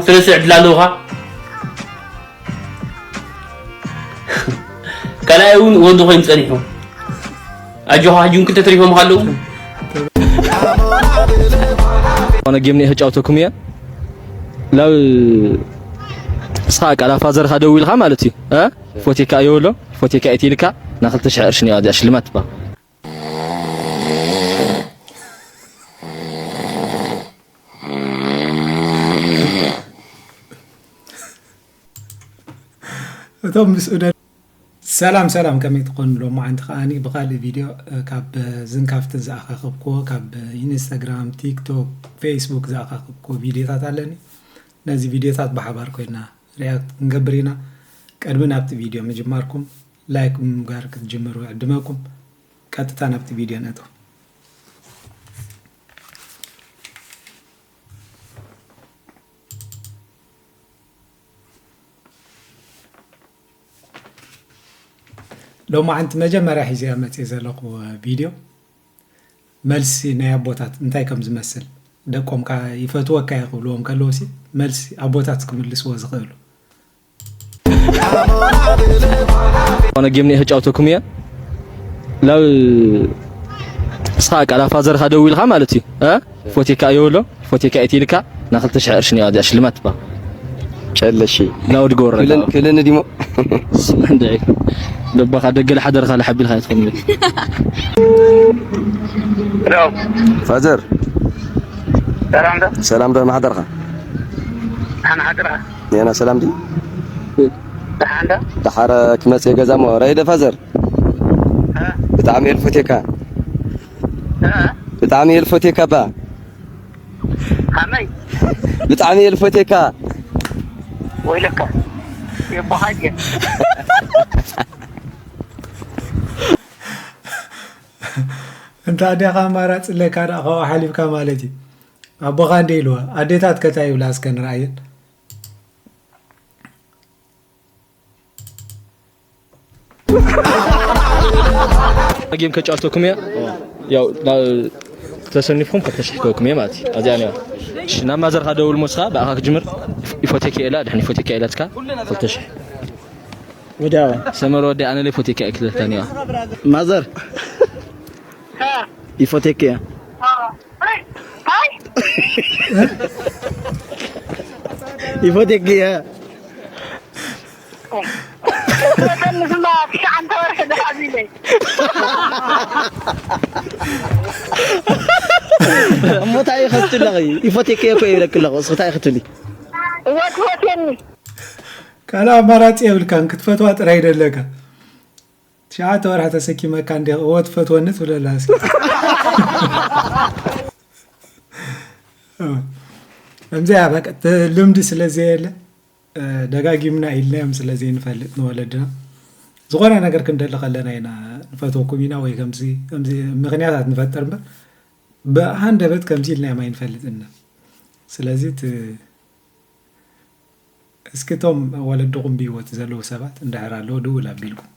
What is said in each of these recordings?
ተነስእ ዕድል ኣለውኻ። ካልኣይ እውን ወዲ ኮይኑ ጸኒሑ። ኣጆኻ፣ ሕጂ እውን ክልተ ተሪፎም ኣለዉ። ዝኾነ ጌም እየ ክጫውተኩም እየ። ላብ ንስኻ ቃል ፋዘርካ ደው ኢልካ ማለት እዩ። እ? ፎቴካ እየ በሎ። ፎቴካ እየ ኢልካ፣ ና ክልተ ሽሕ ቅርሺ እያ እዚኣ ሽልማት ትበሃል። እቶም ምስኡ ደ-፣ ሰላም ሰላም፣ ከመይ ትኾኑ? ሎማዓንቲ ከኣኒ ብኻልእ ቪድዮ፣ እ፣ ካብ ዝን ካፍትን ዝኣኻኸብክዎ፣ ካብ ኢንስታግራም፣ ቲክቶክ፣ ፌስቡክ ዝኣኻኸብክዎ ቪድዮታት ኣለኒ። ነዚ ቪድዮታት ብሓባር ኮይና ሪያክት ክንገብር ኢና። ቅድሚ ናብቲ ቪድዮ ምጅማርኩም ላይክ ብምግባር ክትጅምሩ እዕድመኩም። ቀጥታ ናብቲ ቪድዮ ንእቶ። ሎማዓንቲ መጀመርያ ሒዘያ መፅየ ዘለኹ ቪድዮ መልሲ ናይ ኣቦታት እንታይ ከም ዝመስል፣ ደቆም ከ ይፈትወካ እየ ክብልዎም ከለዉ ሲ መልሲ ኣቦታት ክምልስዎ ዝኽእሉ። ዝኾነ ጌም እየ ክጫውተኩም እየ። ላብ ንስኻ ቃል ፋዘርካ ደው ኢልካ ማለት እዩ። እ? ፎቴካ እየ በሎ፣ ፎቴካ እየ ኢልካ፣ ና ክልተ ሽሕ ቅርሺ እያ እዚኣ ሽልማት ትበሃል። ጨለሺ። ላውድ ጎረ። ክልን-፣ ክልን ዲሞ። ስምዕ እንድዒ። ደባኻ ደገ ለሓደርካ ለሓቢልካ እያ ትኸውን። ሄሎ። ፋዘር። ሰላም ዶ? ሰላም ዶ? ማሕደርካ? ኣነ ሓድራ። ኔና ሰላም ዲ? ደሓን ዶ? ደሓረ ክመጽእ ገዛ እሞ። ራይ ዶ ፋዘር? እ? ብጣዕሚ እየ ልፎቴካ። እ? ብጣዕሚ እየ ልፎቴካ ባ። ከመይ? ብጣዕሚ እየ ልፎቴካ። ወይለካ። የቦኻ ድየ? እንተ ኣዴኻ ኣማራጺ ኣለካ ደኣ ካብኡ ሓሊፍካ ማለት እዩ። ኣቦኻ እንደ ኢልዋ፣ ኣዴታት ከ ታይ ይብላ እስከ ንርኣየን። ጌም ከጫወተኩም እያ። ያው፣ ና-፣ ተሰኒፍኩም ክልተ ሽሕ ክበኩም እየ ማለት እዩ። ኣብዚኣ እኒኣ። እሺ፣ ናብ ማዘርካ ደውል ሞስኻ፣ ብኣኻ ክጅምር። ኢፎቴክ እያ ኢላ፣ ድሕን ኢፎቴክ እያ ኢላትካ፣ ክልተ ሽሕ። ወዲያ። ሰመረ ወዲ ኣነ ለይ ፎቴክ እያ ክልተን እያ። ማዘር። ኢፎቴክ እያ። እንታይ? እንታይ? ይፎቴክ እያ። ንስማ ትሽዓተ ወርሒ ደሓዚለይ። እሞ እንታይ ኢኺ ክትብሊ? ይፎቴክ እየ እኮ ይብለኪ ኣለኹ። እስኺ እንታይ ኢኺ ክትብሊ? እወ ትፈትየኒ። ካልእ ኣማራጺ የብልካን፣ ክትፈትዋ ጥራይ ደለካ። ትሽዓተ ወርሒ ተሰኪመካ እንዲኻ፣ እወ ትፈትወኒ ትብለላ እስኪ። ከምዚኣ በቃ፣ እቲ ልምዲ ስለ ዘየለ፣ እ፣ ደጋጊምና ኢልናዮም ስለ ዘይንፈልጥ ንወለድና፣ ዝኾነ ነገር ክንደሊ ከለና ኢና ንፈትወኩም ኢና ወይ ከምዚ፣ ከምዚ ምኽንያታት ንፈጥር እምበር፣ ብሃንደበት ከምዚ ኢልናዮም ኣይንፈልጥን ኢና። ስለዚ እቲ እስኪ እቶም ወለድኹም ብህይወት ዘለዉ ሰባት እንድሕር ኣለዉ ድውል ኣቢልኩም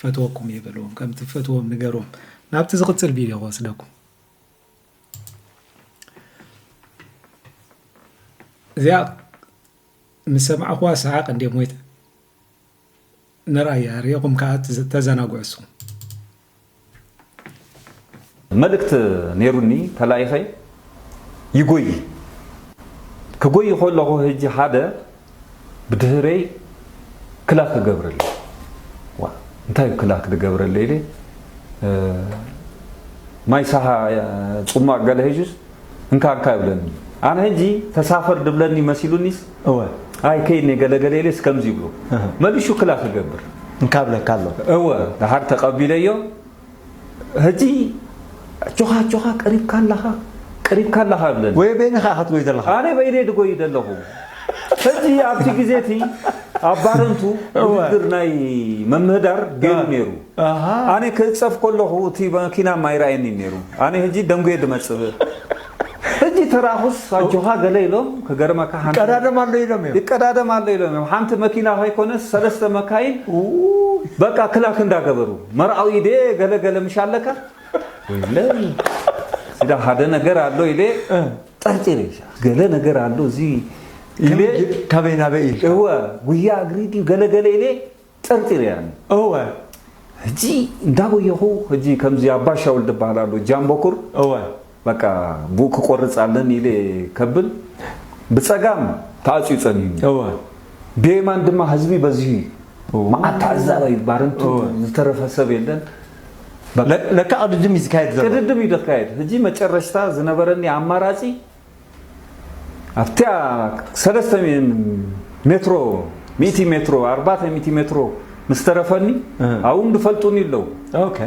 ፈትወኩም እየ በልዎም፣ ከም ትፈትዎም ንገርዎም። ናብቲ ዝቕጽል ቪድዮ ክወስደኩም። እዚኣ ምስ ሰማዕኹዋ ሰሓቕ እንድየ ሞይተ። ንርኣያ፣ ርኢኹም ከኣ ትዝ-፣ ተዘናግዑ እስኹም። መልእክት ነይሩኒ፣ ተላኢኸ ይጎይ። ክጎይ ከለኹ ሕጂ ሓደ ብድህረይ ክላክ ክገብረለይ። ዋ፣ እንታይ እዩ ክላክ ዝገብረለይ ኢለ፣ እ፣ ማይ ሳሃ፣ እ፣ ጽሟቕ ገለ ሒዙስ፣ እንካ እንካ ይብለኒ። ኣነ ሕጂ ተሳፈር ድብለኒ መሲሉኒስ፣ እወ። ኣይ ከይድኒ ገለ ገለ ኢለስ ከምዚ ይብሎ። እህ። መሊሹ ክላክ ይገብር። እንካ ብለካ ኣሎ። እወ፣ ደሓር ተቐቢለዮ። ሕጂ ኣጆኻ፣ ኣጆኻ፣ ቀሪብካ ኣለኻ፣ ቀሪብካ ኣለኻ ይብለኒ። ወይ በይንኻ ኢኻ ትጎይ ዘለኻ? ኣነ በይነይ ድጎይ ዘለኹ። ሕጂ ኣብቲ ግዜ እቲ ኣብ ባረንቱ እወ። ውድድር ናይ መምህዳር ገይሩ አ። ነይሩ። ኣሃ። ኣነ ክእጸፍ ከለኹ እቲ መኪና ማይረኣየኒ ነይሩ። ኣነ ሕጂ ደንጉየ ድመጽእ። ሕጂ ተራኹስ ኣጆኻ ገለ ኢሎም ክገርመካ ሓንቲ ይቀዳደም ኣሎ ኢሎም እዮም። ይቀዳደም ኣሎ ኢሎም እዮም። ሓንቲ መኪና ከይኮነስ ሰለስተ መካይን ውይ። በቃ ክላክ እንዳገበሩ። መርዓዊ ድየ ገለ ገለ ምሽ ኣለካ? ወይለይ። ሲዳ ሓደ ነገር ኣሎ ኢለ እ። ጠርጢረ። ገለ ነገር ኣሎ እዚ ኢለ ካበይ ናበይ ኢልካ? እወ ጉያ እግሪ ድዩ ገለገለ ኢለ ጠርጢረ ያኒ እወ ሕጂ እንዳጎየኹ ሕጂ ከምዚ ኣባሻውል ዝበሃል ኣሎ ጃምቦኩር እወ በቃ ብኡ ክቆርፅ ኣለኒ ኢለ ከብል ብፀጋም ተኣፅዩ ፀኒሁኒ እወ ብየማን ድማ ህዝቢ በዚሁ እዩ መዓት ተዓዛባይ ባረንቱ ዝተረፈ ሰብ የለን ለካ ቅድድም እዩ ዝካየድ ዘሎ ቅድድም እዩ ዝካየድ ሕጂ መጨረሽታ ዝነበረኒ ኣማራፂ ኣብቲያ ሰለስተ ሜትሮ ሚእቲ ሜትሮ ኣርባዕተ ሚእቲ ሜትሮ ምስ ተረፈኒ ኣብኡ ዝፈልጡኒ ኣለዉ ኦኬ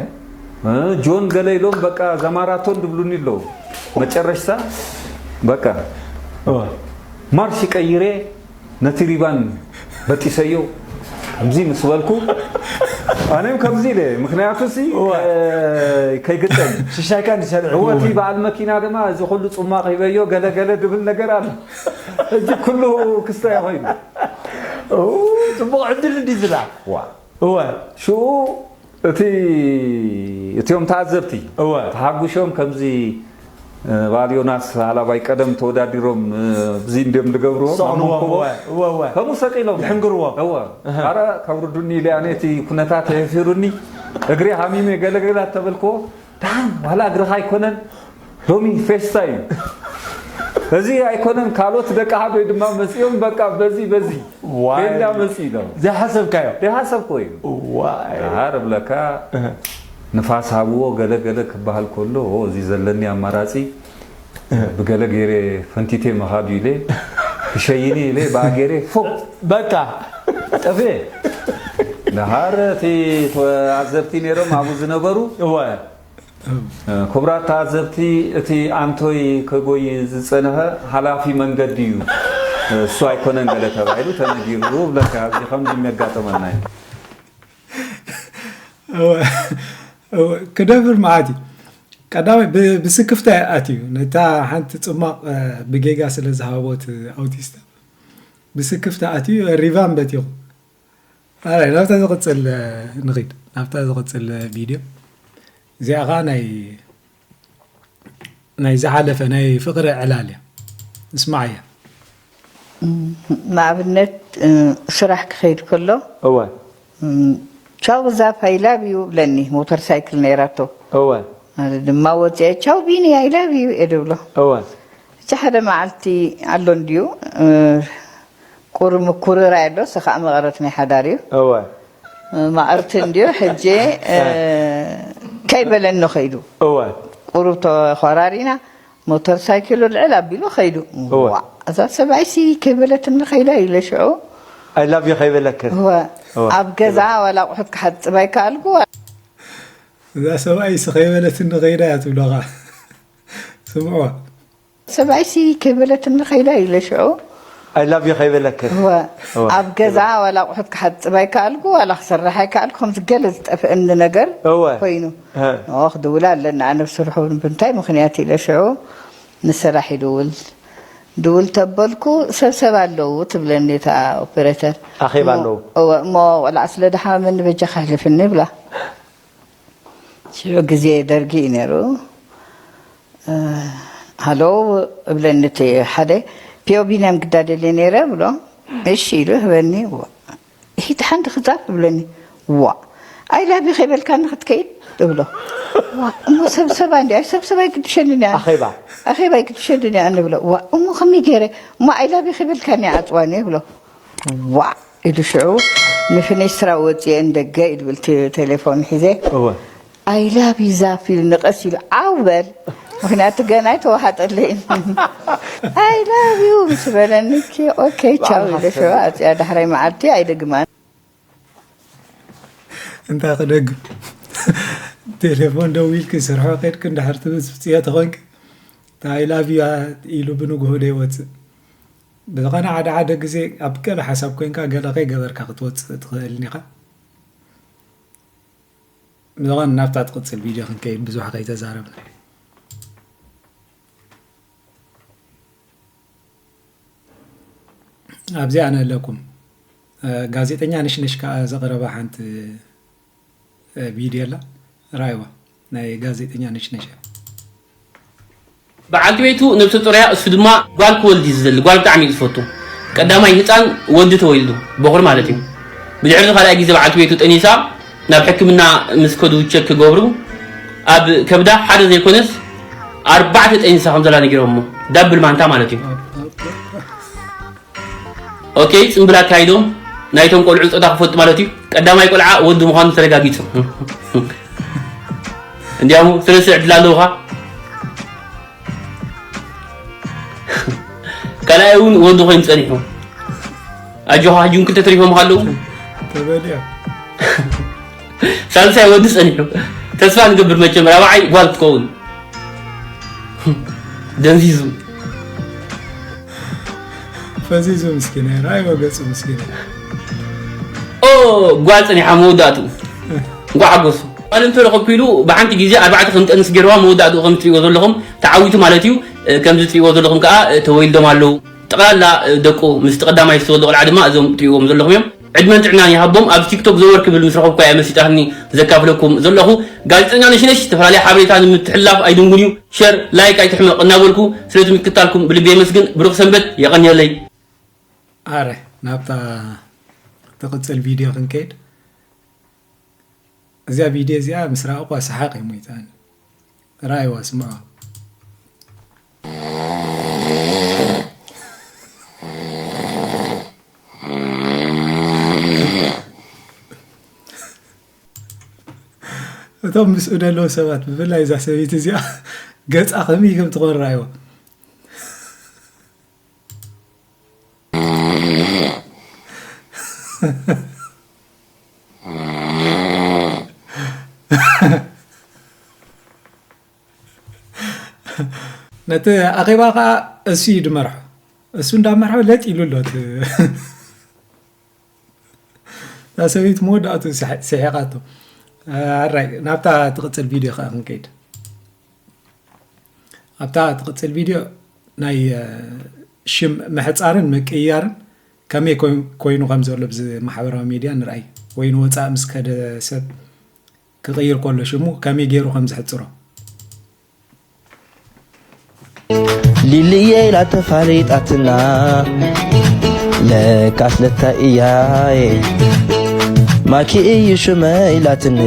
ጆን ገለ ኢሎም በቃ ዘማራቶን ድብሉኒ ኣለዉ መጨረሽታ በቃ እወ ማርሽ ቀይሬ ነቲ ሪባን በጢሰዮ ከምዚ ምስ በልኩ ኣነም ከምዚ ኢለ ምክንያቱ ሲ እወ። ከይግጠም ሽሻይካ እንዲሰልዕ እወ እቲ በዓል መኪና ድማ እዚ ኩሉ ፅማቕ ሂበዮ ገለገለ ድብል ነገር ኣሎ እዚ ኩሉ ክስታይ ኮይኑ ጽቡቕ ዕድል እንዲ ዝላ ዋ እወ ሽኡ እቲ እቲኦም ተዓዘብቲ እወ ተሓጉሾም ከምዚ ባል ዮናስ ሃላባይ ቀደም ተወዳዲሮም እዚ እንዲም ዝገብርዎ ሰቕልዎም እወ እወ እወ ከምኡ ሰቂሎም ይሕንግርዎም። እወ ኣረ ከውርዱኒ ኢለ ኣነ እቲ ኩነታት የፊሩኒ እግሪ ሃሚመ ገለገለ ተበልክዎ ደሓን ዋላ እግርኻ ኣይኮነን ሎሚ ፌስታ እዩ እዚ ኣይኮነን ካልኦት ደቂ ሓዶይ ድማ መፂኦም በቃ በዚ በዚ ዋይ። ቤንዳ መፂ ኢሎም ዘይሓሰብካዮ ደሃሰብኮ እዩ ዋይ ደሃር እብለካ ንፋስ ሃብዎ ገለ ገለ ክበሃል ከሎ ኦ እዚ ዘለኒ ኣማራፂ ብገለ ገይረ ፈንቲቴ መኻዱ ኢለ ክሸይኒ ኢለ ብኣ ገይረ ፎቅ በቃ ጠፍኤ ደሃር እቲ ተዓዘብቲ ነይሮም ኣብኡ ዝነበሩ እወ ክቡራት ተዓዘብቲ እቲ ኣንቶይ ከጎይ ዝፀንሐ ሓላፊ መንገዲ እዩ እሱ ኣይኮነን ገለ ተባሂሉ ተነጊሩ ብለካ እዚ ከምዚ የሚያጋጥመና እዩ እወ፣ እወ፣ ክደብር መዓት እዩ። ቀዳማይ ብ- ብስክፍታ ኣትዩ ነታ ሓንቲ ጽማቕ እ፣ ብጌጋ ስለ ዝሃቦት ኣውቲስታ ብስክፍታ ኣትዩ ሪቫን በቲኹ። ኣራይ ናብታ ዝቕጽል እ፣ ንኺድ ናብታ ዝቕጽል እ፣ ቪድዮ እዚኣ ኸዓ ናይ ናይ ዝሓለፈ ናይ ፍቕሪ ዕላል እያ። እስማዓያ። ንኣብነት ስራሕ ክኸይድ ከሎ እወ ቻው ዛፍ I love you ብለኒ ሞተር ሳይክል ነይራቶ እወ ኣነ ድማ ወፅአ ቻው ቢኒ I love you እየ ድብሎ እወ እቲ ሓደ መዓልቲ ኣሎ እንድዩ ቁር ምኩርራይ ኣሎ እሱ ከዓ መቐረት ናይ ሓዳር እዩ እወ ማእርቲ እንድዩ ሕጂ ከይበለኒ ከይዱ እወ ቁሩብ ተኮራሪና ሞተር ሳይክሉ ልዕል ኣቢሉ ከይዱ እወ። ዋ እዛ ሰብኣይሲ ከይበለትኒ ከይዳ ኢለ ሽዑ I love you ከይበለክን እወ እወ። ኣብ ገዛ ዋላ ኣቑሑት ክሓፅብ ኣይከኣልኩ እዛ ሰብኣይ ስ ከይበለትኒ ከይዳ እያ ትብሎ ኸዓ ስምዕዋ ሰብኣይሲ ከይበለትኒ ከይዳ ኢለ ሽዑ I love you ከይበለክን እወ እወ። ኣብ ገዛ ዋላ ኣቑሑት ክሓፅብ ኣይከኣልኩ ዋላ ክሰርሕ ኣይከኣልኩ ከምዚ ገለ ዝጠፍአኒ ነገር እወ ኮይኑ እ። ንኦ ክድውል ኣለና ኣነ ብስርሑ ብምንታይ ምክንያት ኢለ ሽዑ ንስራሕ ይድውል ድውል ተበልኩ ሰብሰብ ኣለዉ ትብለኒ እታ ኦፐሬተር ኣኼባ ኣለዉ። እወ እሞ ቆልዓ ስለ ድሓመኒ በጃ ካሕልፍኒ ይብላ ሽዑ ግዜ ደርጊ እዩ ነይሩ ሃሎ እብለኒ እቲ ሓደ ፒዮ ቢንያም ግዳ ደልየ ነይረ ብሎ እሺ ኢሉ ህበኒ ሂድ ሓንቲ ክዛብ እብለኒ ዋ I love you ከይበልካኒ ክትከይድ እብሎ ዋ እሞ ሰብሰባ እንዲ ሰብሰባ ኣይግድሸንን እያ ኣኼባ ኣኼባ ኣይግድሸንን እያ ንብሎ ዋ እሞ ከመይ ገይረ እሞ I love you ከይበልካኒ እያ ዓፅዋኒ እብሎ ዋ ኢሉ ሽዑ ንፍኒስትራ ወፅየ እንደገ ኢሉ ብል ቴሌፎን ሒዘ እወ I love you ዛፍ ኢሉ ንቐስ ኢሉ ዓው በል ምክንያቱ ገና ኣይተዋሓጠለይን I love you ምስ በለኒ ኦኬ ቻው ኢለ ሽዑ ኣፅያ ዳሕራይ መዓልቲ ኣይደግማን እንታይ ክደግም ቴሌፎን ደዊልክ ስርሖ ከድክ እንድሕር ትብፅዮ ተኾንክ I love you ኢሉ ብንግሆ ደይወፅእ ብዝኾነ ሓደ ሓደ ግዜ ኣብ ገለ ሓሳብ ኮይንካ ገለ ከይገበርካ ክትወፅእ ትኽእል ኢኻ ብዝኾነ ናብታ ትቕፅል ቪድዮ ክንከይድ ብዙሕ ከይተዛረብና ኣብዚ ኣነ ኣለኩም ጋዜጠኛ ንሽነሽ ከዓ ዘቕረባ ሓንቲ ቪድዮ ኣላ ራይዋ ናይ ጋዜጠኛ ነሽነሽ እያ። በዓልቲ ቤቱ ነብሰ ጡር እያ፣ እሱ ድማ ጓል ክወልድ እዩ ዝደሊ። ጓል ብጣዕሚ እዩ ዝፈቱ። ቀዳማይ ህፃን ወዲ ተወልዱ፣ በኹሪ ማለት እዩ። ብድሕሪ ካልኣይ ግዜ በዓልቲ ቤቱ ጠኒሳ ናብ ሕክምና ምስ ከዱ ቸክ ክገብሩ ኣብ ከብዳ ሓደ ዘይኮነስ ኣርባዕተ ጠኒሳ ከም ዘላ ነጊሮሞ፣ ዳብል ማንታ ማለት እዩ። ኦኬ፣ ፅምብል ኣካይዶም ናይቶም ቆልዑ ፆታ ክፈልጡ ማለት እዩ። ቀዳማይ ቆልዓ ወዲ ምዃኑ ተረጋጊፁ። እንዲያውም ሰለስተ ዕድል ኣለውኻ። ካልኣይ እውን ወዲ ኮይኑ ጸኒሑ። ኣጆኻ፣ ሕጂ እውን ክልተ ተሪፎም ኣለዉ። ተበሊዖም። ሳልሳይ ወዲ ጸኒሑ። ተስፋ ንገብር መቸም ራብዓይ ጓል ክትከውን። ደንዚዙ። ፈዚዙ ምስኪን፣ ራእይዎ ገጹ ምስኪን። ኦ፣ ጓል ጸኒሓ መወዳእትኡ። እንኳዕ ሓጎሱ። ጓል እንተ ረኸብኩ ኢሉ ብሓንቲ ግዜ ኣርባዕተ ከም ጠንስ ገይርዋ መወዳእትኡ ከም ትሪእዎ ዘለኹም ተዓዊቱ ማለት እዩ። እ፣ ከምዚ ትሪእዎ ዘለኹም ከኣ፣ እ፣ ተወሊዶም ኣለዉ። ጠቕላላ፣ እ፣ ደቁ ምስቲ ቀዳማይ ዝተወልደ ቆልዓ ድማ እዞም ትሪእዎም ዘለኹም እዮም። ዕድመን ጥዕናን ይሃቦም። ኣብ ቲክቶክ ዘወር ክብል ምስ ረኸብኩ እየ መሲጣትኒ ዘካፍለኩም ዘለኹ። ጋዜጠኛ ነሽነሽ ዝተፈላለየ ሓበሬታ ንምትሕልላፍ ኣይድንጉን እዩ። ሸር፣ ላይክ ኣይትሕመቕ እናበልኩ ስለ ትምክታልኩም ብልቢ የመስግን። ብሩኽ ሰንበት፣ የቐንየለይ። ኣረ፣ ናብታ ትቕጽል ቪድዮ ክንከይድ። እዚኣ ቪድዮ እዚኣ ምስ ረኣኹዋ ሰሓቕ እዩ ሞይታኒ። ረኣይዋ፣ ስምዑዋ። እቶም ምስኡ ዘለዉ ሰባት፣ ብፍላይ እዛ ሰበይቲ እዚኣ፣ ገጻ ከመይ ከም ትኾን ረኣይዋ። ነቲ ኣኼባ ኸኣ እሱ እዩ ዝመርሖ። እሱ እንዳመርሖ ለጥ ኢሉ ኣሎ። እቲ እታ ሰበይቲ መወዳእቱ ስሐ-፣ ስሒቓቶ። ኣራይ፣ ናብታ ትቕጽል ቪድዮ ኸኣ ክንከይድ። ኣብታ ትቕጽል ቪድዮ ናይ፣ እ፣ ሽም ምሕጻርን ምቅይያርን ከመይ ኮይ-፣ ኮይኑ ከም ዘሎ ብዚ ማሕበራዊ ሚድያ ንርኣይ። ወይ ንወጻኢ ምስ ከደ ሰብ ክቕይር ከሎ ሽሙ ከመይ ገይሩ ከም ዝሕጽሮ። ሊሊየ ኢላ ተፋሊጣትና፣ ለካስ ለታ እያየ። ማኪ እዩ ሽመ ኢላትኒ፣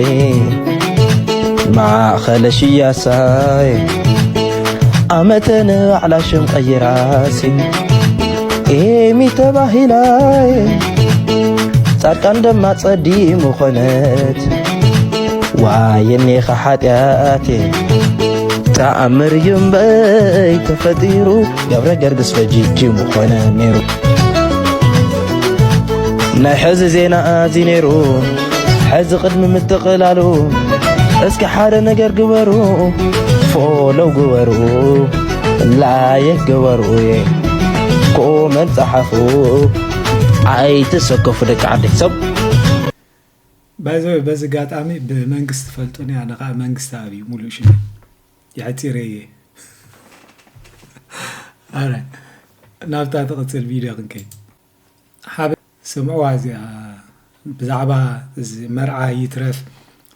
ማእኸለ ሽያሳየ። ኣመተ ንባዕላ ሽም ቀይራሲ፣ ኤሚ ተባሂላየ። ጻድቃን ደማ ጸዲሙ ኾነት፣ ዋየኔኻ ሓጢኣቴ። ተኣምር እዩ እምበይ ተፈጢሩ፣ ገብረ ገርግስ ፈጂጂ ምኾነ ነይሩ። ናይ ሕዚ ዜና ኣዚ ነይሩ፣ ሕዚ ቅድሚ ምጥቕላሉ፣ እስኪ ሓደ ነገር ግበሩ፣ ፎሎው ግበሩ፣ ላይክ ግበሩ፣ ኮመንት ጸሓፉ፣ ኣይትሰከፉ ደቂ ዓደይ ሰብ። ባይዘወይ፣ በዚ ኣጋጣሚ ብመንግስቲ ፈልጡኒ፣ ኣነ ኸዓ መንግስቲ ኣብ እዩ ሙሉእ ሽመይ። የሕጺረየ። ኣረ፣ ናብታ ትቕጽል ቪድዮ ክንከይድ። ሓበ-፣ ስምዕዋ እዚኣ ብዛዕባ እዚ መርዓ ይትረፍ፣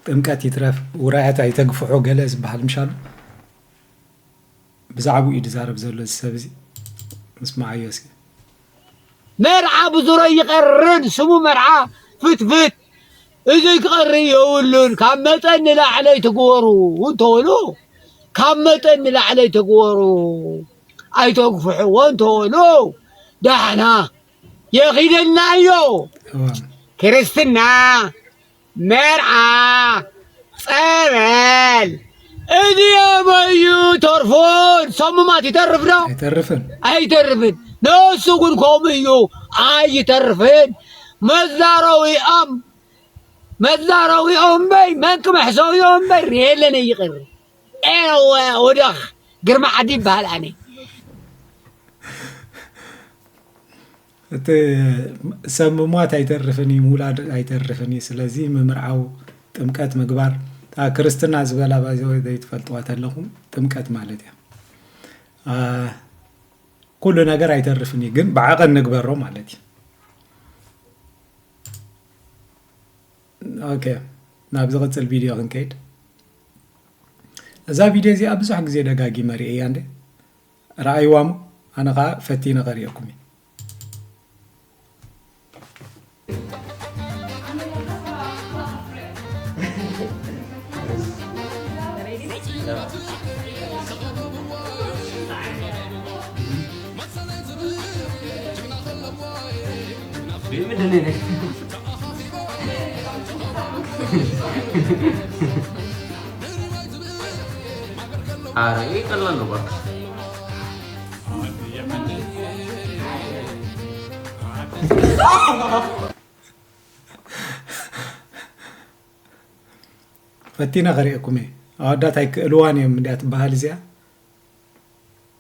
ጥምቀት ይትረፍ፣ ውራያት ኣይተግፍሑ ገለ ዝበሃል ምሻሉ። ብዛዕባኡ እዩ ዝዛረብ ዘሎ እዚ ሰብ እዚ። ምስማዓዮ እስኪ። መርዓ ብዙሮ ይቐርን፣ ስሙ መርዓ ፍትፍት። እዚ ክቐሪ የብሉን። ካብ መጠን ንላዕሊ ኣይትግበሩ እንተበሉ፣ ካብ መጠን ንላዕሊ ኣይትግበሩ፣ ኣይተግፍሕዎ እንተበሉ፣ ዳሕና የኺደናዮ። እዋ። ክርስትና፣ መርዓ፣ ጸበል፣ እዚኦም እዩ ተርፉን። ሰሙማት ይተርፍ ዶ? ኣይተርፍን። ኣይተርፍን። ንሱ ግን ከምኡ እዩ፣ ኣይተርፍን። መዛረዊኦም፣ መዛረዊኦም እምበይ፣ መን ክመሕሰውዮም እምበር፣ የለን ይቕር። ኤወ፣ ወደኽ፣ ግርማ ዓዲ ይበሃል ኣነ። እቲ ሰብ ምሟት ኣይተርፍን እዩ፣ ምውላድ ኣይተርፍን እዩ። ስለዚ ምምርዓው፣ ጥምቀት ምግባር፣ እታ ክርስትና ዝበላ ባይዘወይ ዘይትፈልጥዋ ተለኹም፣ ጥምቀት ማለት እያ። አ፣ ኩሉ ነገር ኣይተርፍን እዩ፣ ግን ብዓቐን ንግበሮ ማለት እዩ። ኦኬ፣ ናብ ዝቕጽል ቪድዮ ክንከይድ። እዛ ቪድዮ እዚኣ ብዙሕ ግዜ ደጋጊመ ርእየያ እንዴ፣ ረኣይዋ እሞ፣ ኣነ ኸኣ ፈቲነ ከርእየኩም እየ። ኧረ ይሄ ቀላል ነው እባክህ። ፈቲነ ከርእየኩም እየ። ኣወዳት ኣይክእልዋን እዮም እንድያ ትበሃል እዚኣ።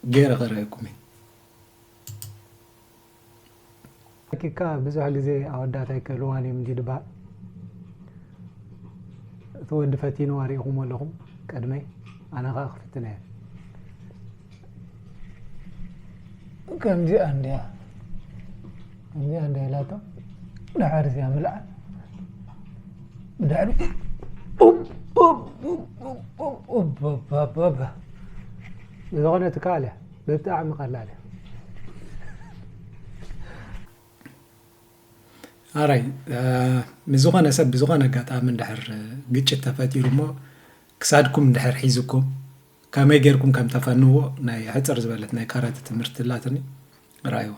ገይረ ከርእየኩም እየ። ሓቂካ ብዙሕ ግዜ ኣወዳት ኣይክእልዋን እዮም እንጂ ድበሃል። እቲ ወዲ ፈቲንዋ ሪኢኹሞ ኣለኹም ቅድመይ፣ ኣነ ኸኣ ክፍትን እየ። ከምዚኣ እንድያ፣ ከምዚኣ እንድያ ኢላቶ፣ ድሓር እዚኣ ምልዓል። ብድሕሪ ዝኾነ ትካል እያ፣ ብጣዕሚ ቀላል እያ። ኣራይ፣ እ፣ ምስ ዝኾነ ሰብ ብዝኾነ ኣጋጣሚ እንድሕር ግጭት ተፈጢሩ እሞ ክሳድኩም እንድሕር ሒዝኩም ከመይ ጌርኩም ከም ተፈንዎ ናይ ሕጽር ዝበለት ናይ ካራተ ትምህርቲ ኣላትኒ። ረኣይዋ።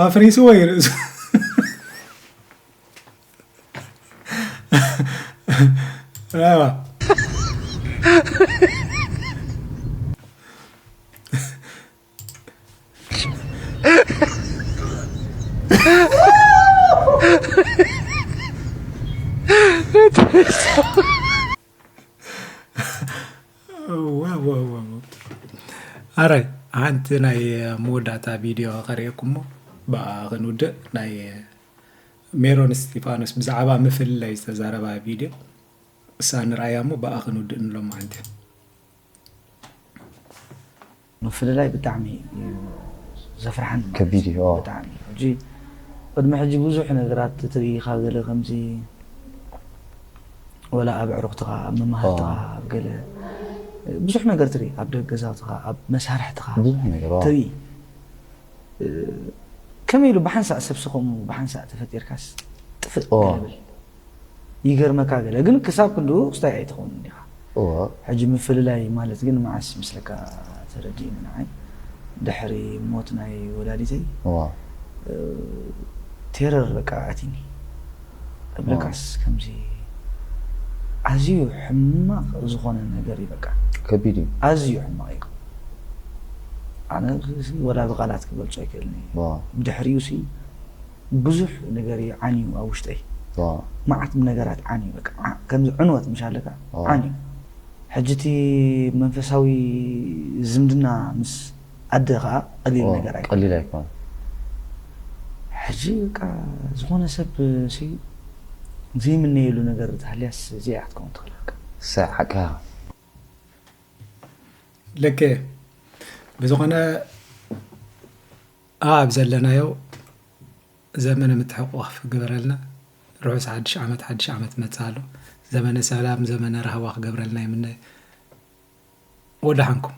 ኣፍሪስዎ እዩ ርእሱ። ራይዋ። ዋው፣ ዋው፣ ዋው፣ ዋው። ኣራይ፣ ሓንቲ ናይ መወዳእታ ቪድዮ ከርእየኩም እሞ ብኣ ክንውድእ። ናይ ሜሮን እስጢፋኖስ ብዛዕባ ምፍልላይ ዝተዛረባ ቪድዮ እሳ ንርኣያ እሞ ብኣ ክንውድእ ንሎም ሓንቲ። ምፍልላይ ብጣዕሚ እዩ ዘፍርሓኒ ማለት ከቢድ እዩ፣ እዩ። ኣዎ። ብጣዕሚ። ሕጂ፣ ቅድሚ ሕጂ ብዙሕ ነገራት ትርኢ፣ ካብ ገለ ከምዚ፣ ወላ ኣብ ኣዕሩኽትኻ፣ ኣብ መማህርትኻ፣ ኣዎ። ኣብ ገለ ብዙሕ ነገር ትርኢ፣ ኣብ ደቂ ገዛውትኻ፣ ኣብ መሳርሕትኻ ብዙሕ ነገር፣ ኣዎ። ትርኢ። እ፣ ከመይ ኢሉ ብሓንሳእ ሰብሲ ከምኡ ብሓንሳእ ተፈጢርካስ ጥፍእ እዋ። ገለ ብል። ይገርመካ ገለ ግን ክሳብ ክንድኡ ክስታይ ኣይትኸውን እንዲኻ። እዋ። ሕጂ ምፍልላይ ማለት ግን መዓስ ይመስለካ ተረዲእኒ ንዓይ። ድሕሪ ሞት ናይ ወላዲተይ፣ እዋ። እ፣ ቴረር በቃ ኣቲኒ። እብለካስ ከምዚ ኣዝዩ ሕማቕ ዝኾነ ነገር እዩ በቃ። ከቢድ እዩ። ኣዝዩ ሕማቕ እዩ። ኣነ ሲ ወላ ብቃላት ክገልጾ ኣይክእልን እየ። ዋው። ብድሕሪኡ ሲ ብዙሕ ነገር እዩ ዓንዩ ኣብ ውሽጠይ። ዋው። መዓት ነገራት ዓንዩ በቃ። ዓ-፣ ከምዚ ዕንወት ምሽ ኣለካ? ዋው። ዓንዩ። ሕጂ እቲ መንፈሳዊ ዝምድና ምስ ኣደ ኸኣ ቀሊል ዋው፣ ነገር ኣይኮነን። ቀሊል ኣይኮነን። ሕጂ በቃ ዝኾነ ሰብ ሲ ዘይምነየሉ ነገር ተሃልያስ እዚኣ ክትከውን ትኽእል በቃ። ሰ-፣ ሓቅኻ። ልክ። ብዝኾነ ኣብ ዘለናዮ ዘመነ ምትሕቑቓፍ ግበረልና። ርሑስ ሓድሽ ዓመት፣ ሓድሽ ዓመት መጽእ ኣሎ። ዘመነ ሰላም፣ ዘመነ ራህዋ ክገብረልና ይምነ። ወደሓንኩም።